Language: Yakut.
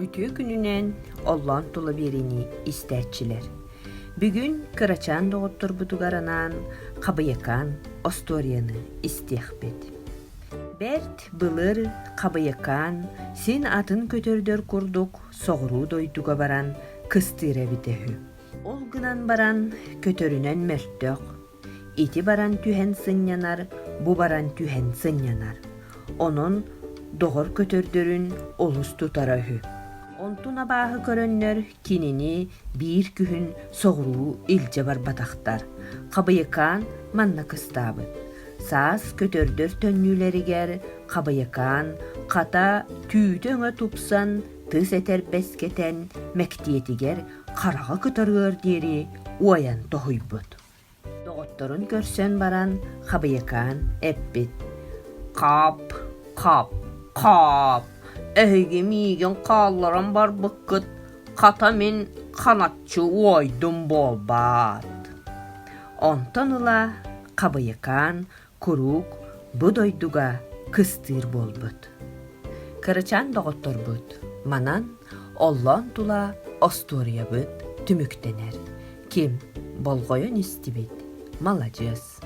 Үтүө күнүнэн оллоон тула биэриини истээччилэр. Бүгүн кырачаан доҕотторбутугар анаан Хабыйакаан остуоруйаны истиэхпит. Бэрт былыр Хабыйакаан син атын көтөрдөр курдук соҕуруу дойдуга баран кыстыыр эбитэ үһү. Ол гынан баран көтөрүнэн мөлтөх, Ити баран түһэн сынньанар, бу баран түһэн сынньанар. Онон доҕор көтөрдөрүн олус тутара үһү. Онтун абааһы көрөннөр кинини биир күһүн соҕуруу илдьэ барбатахтар. Хабыйыкаан манна кыстаабыт. Саас көтөрдөр төннүүлэригэр Хабыйыкаан хата түүтэ-өҥө тупсан, тыс этэрбэс кэтэн, мэктиэтигэр хараҕа кытарыар диэри уойан тоһуйбут. Доҕотторун көрсөн баран Хабыйакаан эппит: «Хап, хап, хап, эһиги миигин хаалларан барбыккыт, хата мин ханаччы уойдум буолбаат». Онтон ыла Хабыйакаан куруук бу дойдуга кыстыыр буолбут. Кырачаан доҕотторбут манан оллоон тула остуоруйабыт түмүктэнэр. Ким болҕойон истибит, маладьыас.